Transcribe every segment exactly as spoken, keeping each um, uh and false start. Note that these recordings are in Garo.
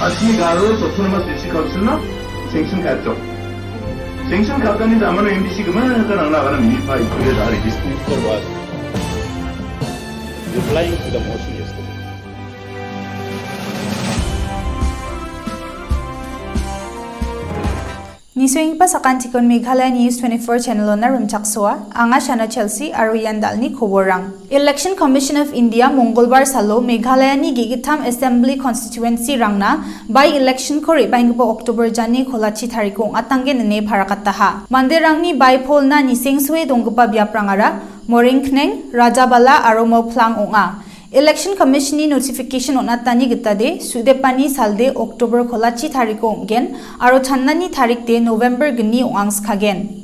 Asli Garo Autonomous District Council-na sanction ka·atjok. Sanction ka·atani damano M D C gimana ka nangna agana minipa ikure da registration was replying to the motion yesterday. Nisoenggipa sakantikon Meghalaya News twenty-four channel-ona rimchaksoa, anga Shana Chelsea aro ian dalni koborang. Election Commission of India Mongolbar salo Meghalayani ge·gittam Assembly Constituency-rangna by-election-ko re·baenggipa October jani kolachi tariko ong·atanggen ine parakataha. Manderangni by-poll-na nisengsoe donggipa biaprangara Moringkneng, Rajabala aro Moplang ong·a. Election Commission-ni notification on·atani gitade, su·depani salde October kolachi tariko ong·gen aro channani tarikde November gni ong·angskagen.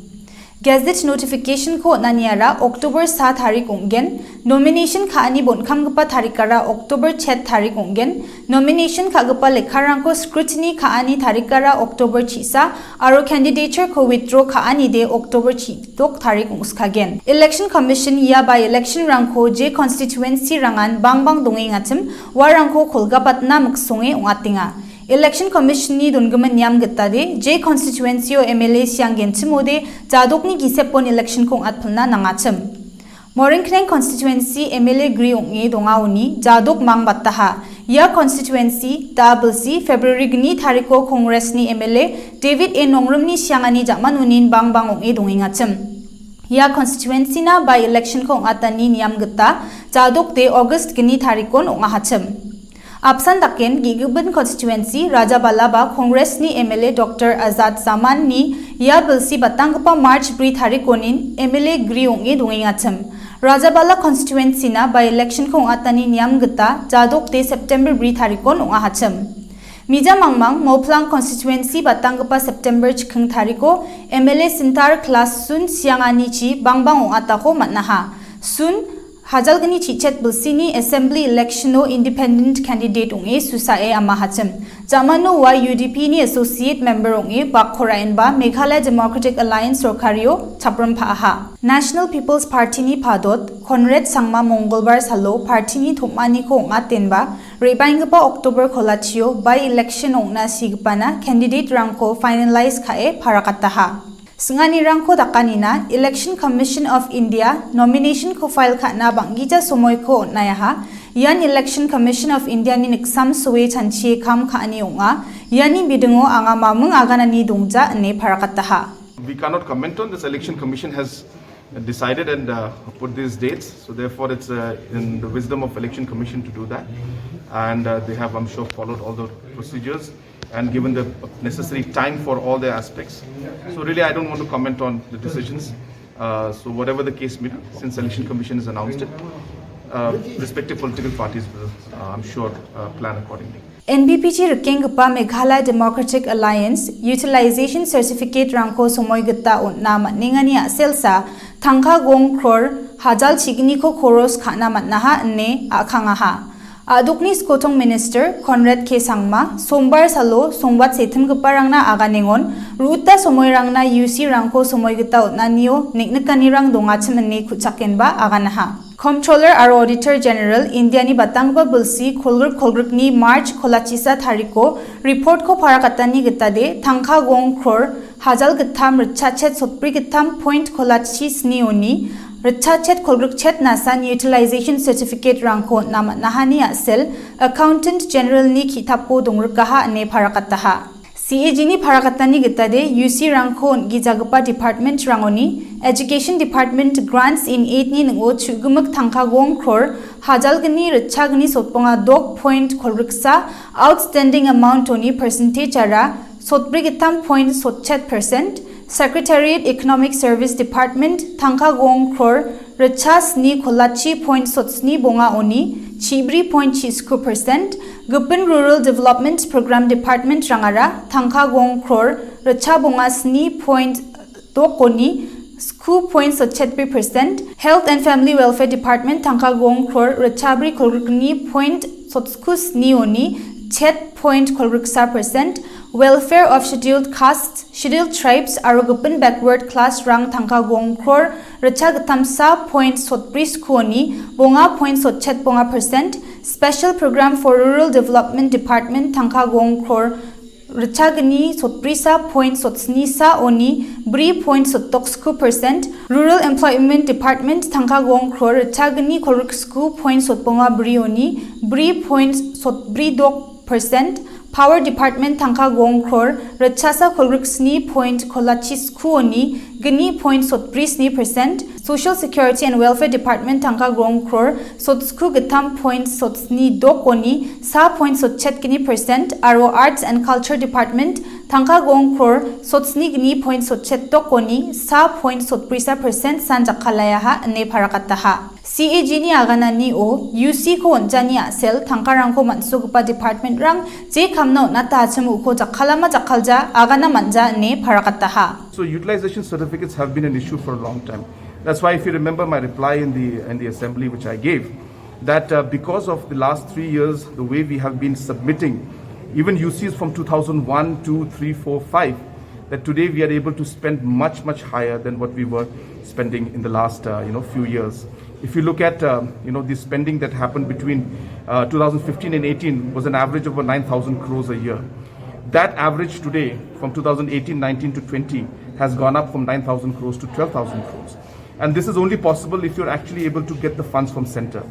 Gazette notification-ko on·aniara October sa tarik ong·gen, nomination ka·ani bonkamgipa tarikara October chet tarik ong·gen, nomination ka·gipa lekkarangko scrutiny ka·ani tarikara October chisa aro candidature-ko withdraw ka·anide October chidok tarik ong·skagen. Election Commission ia by-election-rangko je constituency-rangan bangbang dongengachim uarangko kolgapatna miksonge ong·atenga. Election Commission-ni dongimin niam gitade, je constituency-o M L A sianggenchimode jadokni gisepon election-ko ong·atpilna nangachim. Moringkneng constituency M L A gri ong·e dongaoni jadok mangbataha. Ia constituency da·bilsi February gni tariko Congress-ni M L A David A Nongrimni siangani ja·manonin bangbang ong·e dongengachim. Ia constituency-na by-election-ko ong·atani niam gita jadokde August gni tarikon ong·ahachim. Apsan daken ge·gipin constituency Rajabala ba Congress-ni M L A Doctor Azad Zaman-ni ia bilsi batanggipa March bri tarikonin M L A gri ong·e dongengachim. Rajabala constituency-na by-election-ko ong·atani niam gita jadokde September bri tarikon ong·ahachim. Mija mangmang Moplang constituency batanggipa September chikking tariko M L A Sintar Klas Sun sianganichi bangbang ong·atako man·aha. Sun hajalgni chichet bilsini Assembly election-o independent candidate ong·e susae amahachim. Jamano ua U D P-ni associate member ong·e bakkora inba Meghalaya Democratic Alliance sorkario chaprim pa·aha. National People's Party-ni padot Conrad Sangma Mongolbar salo party-ni tom·aniko ong·atenba re·baenggipa October kolachio by-election ong·na sigipana candidate-rangko finalize ka·e parakataha. Sing·anirangko dakanina Election Commission of India nomination-ko file ka·na bang·gija somoiko on·aiaha. Ian Election Commission of India-ni niksam soe chanchie kam ka·ani ong·a. Iani bidingo anga maming aganani dongja ine parakataha. We cannot comment on this. Election Commission has decided and uh, put these dates. So therefore, it's uh, in the wisdom of Election Commission to do that. And uh, they have, I'm sure, followed all the procedures and given the necessary time for all their aspects. So really, I don't want to comment on the decisions. Uh, so whatever the case may be, since Election Commission has announced it, uh, respective political parties will, uh, I'm sure, uh, plan accordingly. N P P-chi rikenggipa Meghalaya Democratic Alliance Utilization Certificate-rangko somoi gita on·na man·engani a·selsa tangka gong kror hajal chigniko koros ka·na man·aha ine a·kangaha. A·dokni skotong minister Conrad K Sangma sombar salo songbat setimgiparangna aganengon, ru·ita somoirangna U C-rangko somoi gita on·anio neng·nikanirang dongachim ine ku·chakenba aganaha. Comptroller aro Auditor General India-ni batanggipa bilsi kolgrik kolgrikni March kolachisa tariko report-ko parakatani gitade tangka gong kror hajal gittam ritchachet sotbri gittam point kolachi snioni ritchachet kolgrikchet nasan utilization certificate-rangko on·na man·ahani a·sel Accountant General-ni ki·tapo dongrikaha ine parakataha. C A G-ni parakatani gitade U C-rangko on·gijagipa department-rangoni Education Department Grants in Aid-ni ning·o chu·gimik tangka gong kror hajalgni ritchagni sotbonga dok point kolgriksa, outstanding amount-oni percentage-ara sotbri gittam point sotchet percent, Secretariat Economic Service Department tangka gong kror ritcha sni kolachi point sotsni bonga oni chibri point chisku percent, gipin Rural Development Program Department rangara tangka gong kror ritcha bonga sni point dok oni sku point sotchetbri percent, Health and Family Welfare Department tangka gong kror ritchabri kolgrikni point sotsku sni oni chet point kolgriksa percent, Welfare of Scheduled Castes, Scheduled Tribes aro gipin backward class rang tangka gong kror ritcha gittamsa point sotbri sku oni bonga point sotchet bonga percent, Special Program for Rural Development Department tangka gong crore ritchagni sotbrisa point sotsnisa oni bri point sotdoksku percent, Rural Employment Department tangka gong crore ritchagni kolriksku point sotbonga bri oni bri point sotbri dok percent, Power Department tangka gong crore ritchasa kolriksni point kolachisku oni gni point sotbri sni percent, Social Security and Welfare Department tangka gong crore sotsku gittam point sotsni dok oni sa point sotchet gni percent, aro Arts and Culture Department tangka gong crore sotsni gni point sotchet dok oni sa point sotbrisa percent san jakkalayaha ine parakataha. C A G ni agananio U C ko on·jani a·sel tangkarangko man·sogipa department-rang je kamna on·atachim uko jakkalama jakkalja agana man·ja ine parakataha. So utilization certificates have been an issue for a long time. That's why if you remember my reply in the, in the assembly which I gave, that, uh, because of the last three years, the way we have been submitting, even U Cs from two thousand one, two, three, four, five, that today we are able to spend much, much higher than what we were spending in the last, uh, you know, few years. If you look at, uh, you know, the spending that happened between, uh, two thousand fifteen and eighteen was an average of about nine thousand crores a year. That average today, from two thousand eighteen nineteen to twenty, has gone up from nine thousand crores to twelve thousand crores. And this is only possible if you're actually able to get the funds from center.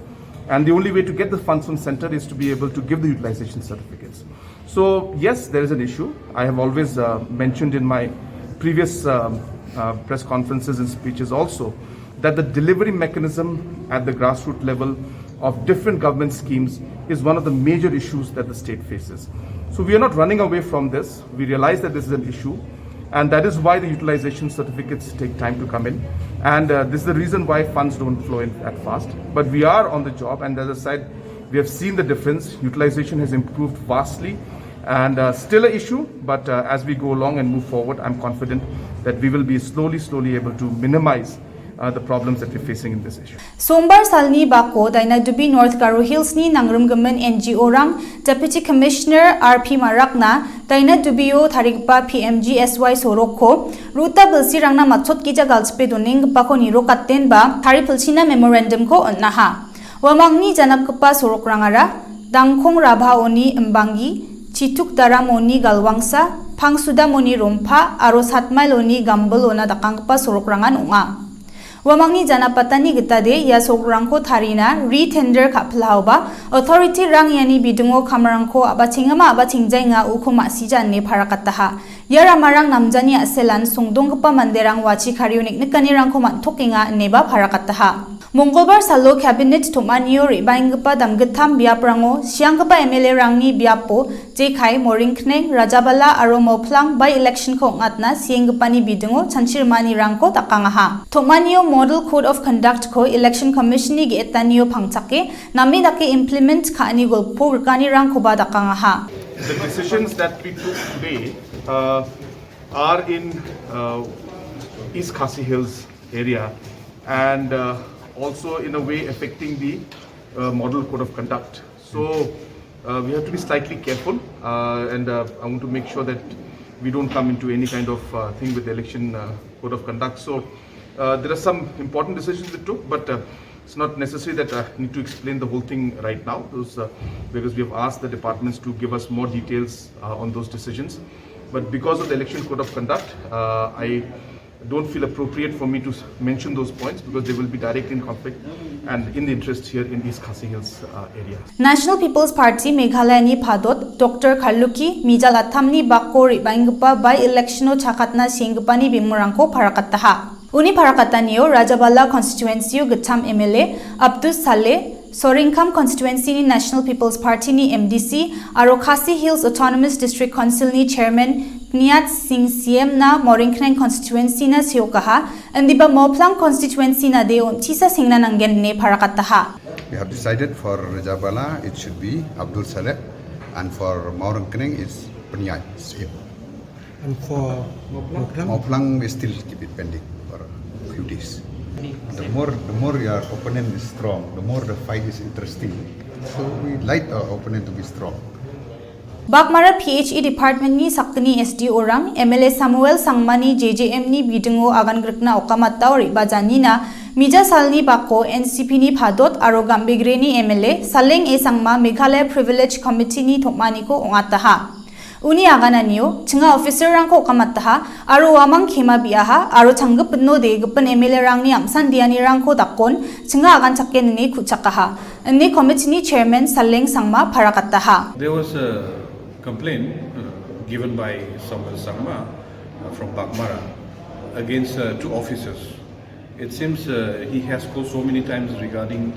And the only way to get the funds from center is to be able to give the utilization certificates. So yes, there is an issue. I have always, uh, mentioned in my previous, um, uh, press conferences and speeches also that the delivery mechanism at the grassroots level of different government schemes is one of the major issues that the state faces. So we are not running away from this. We realize that this is an issue, and that is why the utilization certificates take time to come in. And, uh, this is the reason why funds don't flow in that fast. But we are on the job, and as I said, we have seen the difference. Utilization has improved vastly, and, uh, still an issue, but, uh, as we go along and move forward, I'm confident that we will be slowly, slowly able to minimize, uh, the problems that we're facing in this issue. Sombar salni bako Dainadubi North Garo Hills-ni nangrimgimin N G O-rang Deputy Commissioner R P Marakna Dainadubio tarigipa P M G S Y sorokko ruta bilsirangna matchotgija galchipe donenggipako nirokatenba tari pilchina memorandum-ko on·aha. Uamangni janapgipa sorokrangara Dangkong Rabha oni Imbanggi, Chituk Daram oni Galwangsa, Pangsuda moni Rompa aro Satmail oni Gambol ona dakanggipa sorokrangan ong·a. Uamangni janapatani gitade ia sorokrangko tarina re-tender ka·pilaoba, authority-rang iani bidingo kamrangko a·bachengama a·bachengjaenga uko ma·sija ine parakataha. Ia ramarang namjani a·selan songdonggipa manderang uachi kario neknikanirangko man·tokenga ineba parakataha. Mongolbar salo Cabinet tom·anio re·baenggipa damgittam biaprango sianggipa M L A-rangni biapo Jekai, Moringkneng, Rajabala aro Moplang by-election-ko ong·atna sienggipani bidingo chanchimanirangko dakangaha. Tom·anio Model Code of Conduct-ko Election Commission-ni ge·etanio pangchake name dake implement ka·ani golpo rikanirangkoba dakangaha. The decisions that we took today, uh, are in, uh, East Khasi Hills area and, uh, also in a way affecting the, uh, Model Code of Conduct. So, uh, we have to be slightly careful, uh, and, uh, I want to make sure that we don't come into any kind of, uh, thing with the election, uh, code of conduct. So, uh, there are some important decisions we took, but, uh, it's not necessary that I need to explain the whole thing right now, those, uh, because we have asked the departments to give us more details, uh, on those decisions. But because of the election code of conduct, uh, I don't feel appropriate for me to s-, mention those points because they will be directly in conflict and in the interest here in East Khasi Hills, uh, area. National People's Party Meghalaya-ni padot Doctor Kharlukhi Mijal Athamni bako re·baenggipa by-election-o chakatna sienggipani bimungko parakataha. Uni parakatanio Rajabala constituency-o gittam M L A Abdus Saleh, Soringkham constituency-ni National People's Party-ni M D C aro Khasi Hills Autonomous District Council-ni Chairman Kniat Singh Siem-na Moringkneng constituency-na seokaha, indiba Moplang constituency-nade on·tisa sengna nanggen ine parakataha. We have decided for Rajabala, it should be Abdul Saleh, and for Moringkneng, it's Pniat Siem. And for Moplang? Moplang, we still keep it pending for a few days. The more, the more your opponent is strong, the more the fight is interesting. So we like our opponent to be strong. Baghmara P H E Department-ni sakgni S D O-rang M L A Samuel Sangmani J J M-ni bidingo agangrikna okamatao re·bajanina Mija salni bako N C P-ni padot aro Gambegreni M L A Saleng A Sangma Meghalaya Privilege Committee-ni tom·aniko ong·ataha. Uni agananio chinga officer-rangko okamataha aro uamang kema biaha aro changgipino de gipin M L A-rangni am·sandianirangko dakon chinga aganchake nine ku·chakaha, ine committee-ni chairman Saleng Sangma parakataha. There was a complaint uh, given by Samuel Sangma uh, from Baghmara against uh, two officers. It seems uh, he has called so many times regarding,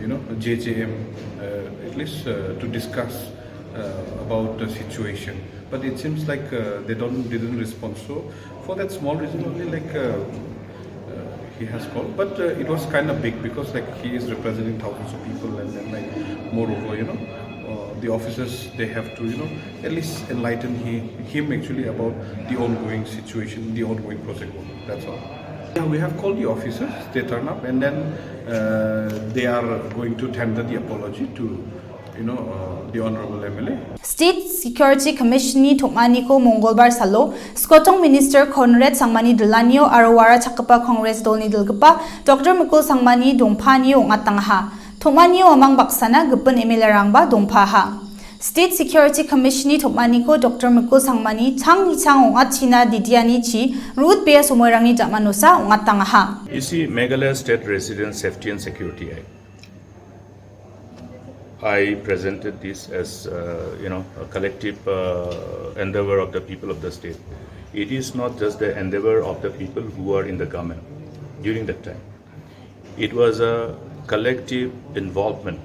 you know, J J M, uh, at least uh, to discuss uh, about the situation. But it seems like uh, they don't didn't respond. So for that small reason only, like uh, uh, he has called. But uh, it was kind of big because like he is representing thousands of people, and then like moreover, you know, uh, the officers, they have to, you know, at least enlighten he, him actually about the ongoing situation, the ongoing project work. That's all. Yeah, we have called the officers. They turn up, and then uh, they are going to tender the apology to, you know, uh, the honorable M L A. State Security Commission-ni tom·aniko Mongolbar salo Skotong Minister Conrad Sangmani dilanio aro warachakgipa Congress dolni dilgipa Doctor Mukul Sangmani dongpanio ong·atangaha. Tom·anio uamang baksana gipin M L A-rangba dongpaha. State Security Commission-ni tom·aniko Doctor Mukul Sangmani changni chang ong·achina didianichi ro·itbea somoirangni jamanosa ong·atangaha. You see, Meghalaya State Resident Safety and Security Act. I presented this as, uh, you know, a collective uh, endeavor of the people of the state. It is not just the endeavor of the people who are in the government during that time. It was a collective involvement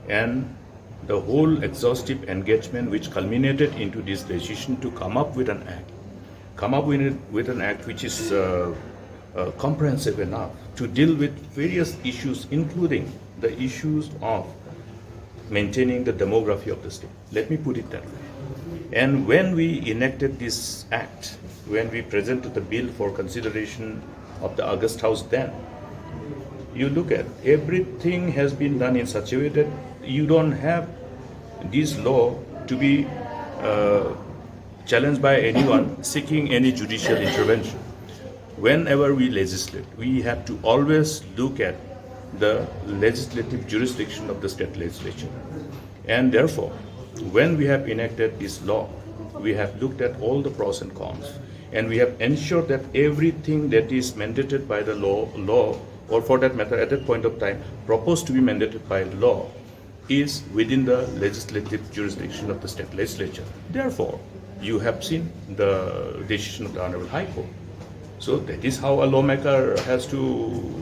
and the whole exhaustive engagement which culminated into this decision to come up with an act, come up with, with an act which is uh, uh, comprehensive enough to deal with various issues, including the issues of maintaining the demography of the state. Let me put it that way. And when we enacted this act, when we presented the bill for consideration of the August House then, you look at everything has been done in such a way that you don't have this law to be uh, challenged by anyone seeking any judicial intervention. Whenever we legislate, we have to always look at the legislative jurisdiction of the state legislature. And therefore, when we have enacted this law, we have looked at all the pros and cons, and we have ensured that everything that is mandated by the law, law, or for that matter, at that point of time, proposed to be mandated by law, is within the legislative jurisdiction of the state legislature. Therefore, you have seen the decision of the Honorable High Court. So that is how a lawmaker has to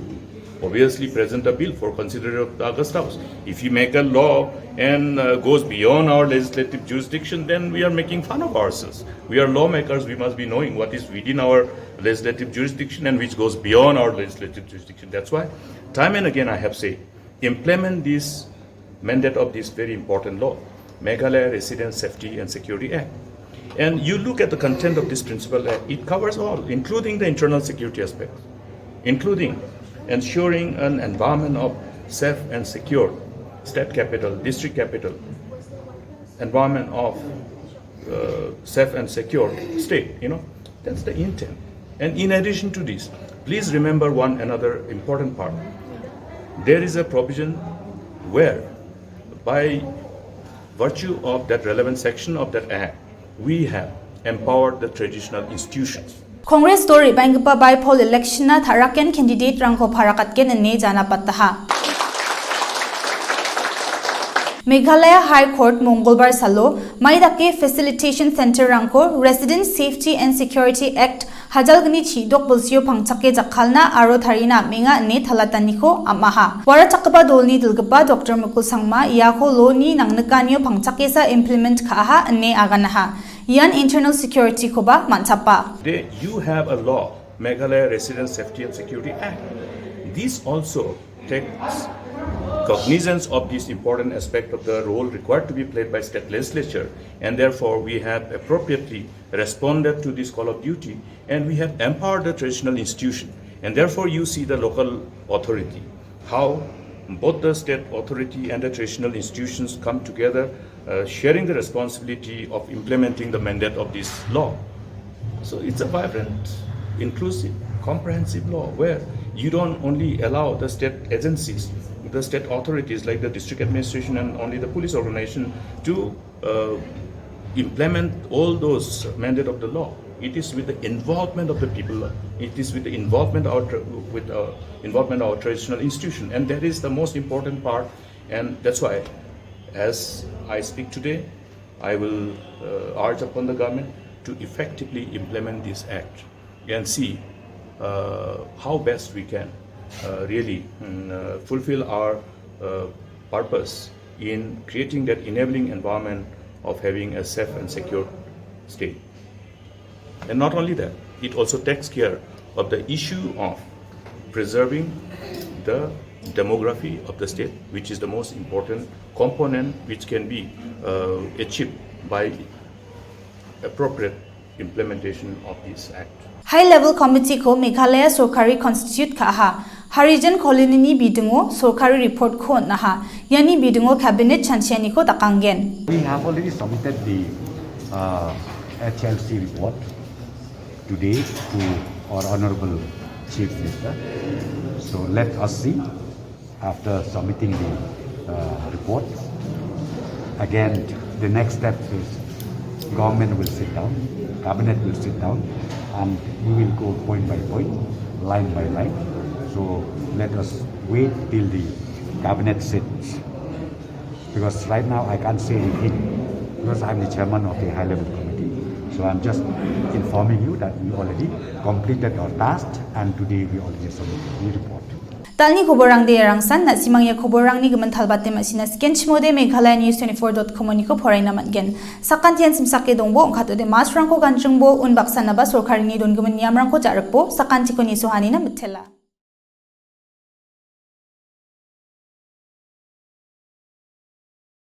obviously present a bill for consideration of the August House. If you make a law and uh, goes beyond our legislative jurisdiction, then we are making fun of ourselves. We are lawmakers, we must be knowing what is within our legislative jurisdiction and which goes beyond our legislative jurisdiction. That's why time and again I have said, implement this mandate of this very important law, Meghalaya Resident Safety and Security Act. And you look at the content of this principal act, it covers all, including the internal security aspect, including ensuring an environment of safe and secure state capital, district capital, environment of uh, safe and secure state, you know. That's the intent. And in addition to this, please remember one another important part. There is a provision where, by virtue of that relevant section of that act, we have empowered the traditional institutions. Congress dol re·baenggipa by-poll election-na ta·raken candidate-rangko parakatgen ine janapataha. Meghalaya High Court Mongolbar salo mai dake facilitation center-rangko Resident Safety and Security Act hajalgni chidok bilsio pangchake jakkalna aro tarina am·enga ine talataniko am·aha. Warachakgipa dolni dilgipa Doctor Mukul Sangma iako law-ni nangnikanio pangchakesa implement ka·aha ine aganaha. Ian internal security-koba man·chapa. They, you have a law, Meghalaya Resident Safety and Security Act. This also takes cognizance of this important aspect of the role required to be played by state legislature, and therefore we have appropriately responded to this call of duty, and we have empowered the traditional institution, and therefore you see the local authority, how both the state authority and the traditional institutions come together, uh, sharing the responsibility of implementing the mandate of this law. So it's a vibrant, inclusive, comprehensive law where You don't only allow the state agencies, the state authorities like the district administration and only the police organization to uh, implement all those mandate of the law. It is with the involvement of the people. It is with the involvement of our tra- with uh, involvement of our traditional institution, and that is the most important part. And that's why, as I speak today, I will uh, urge upon the government to effectively implement this act and see uh, how best we can uh, really mm, uh, fulfill our uh, purpose in creating that enabling environment of having a safe and secure state. And not only that, it also takes care of the issue of preserving the demography of the state, which is the most important component which can be uh, achieved by appropriate implementation of this act. High Level Committee-ko Meghalaya Sorkari constitute ka·aha. Harijan colony-ni bidingo sorkari report-ko on·aha. Iani bidingo cabinet chanchianiko dakanggen. We have already submitted the uh, H L C report today to our Honorable Chief Minister. So let us see after submitting the uh, report. Again, the next step is government will sit down, cabinet will sit down, and we will go point by point, line by line. So let us wait till the cabinet sits. Because right now I can't say anything because I'm the chairman of the high level committee. So I'm just informing you that we already completed our task and today we already submitted the report. Talni koborangde rangsan, na·simangya koborangni gimin talbate ma·sina skenchimode Meghalaya News twenty-four dot com-oniko poraina man·gen. Sakantian simsake dongbo, ongkatode masrangko ganjingbo, unbaksanaba sorkarini dongimin niamrangko ja·rikbo, sakantiko nisohanina mitela.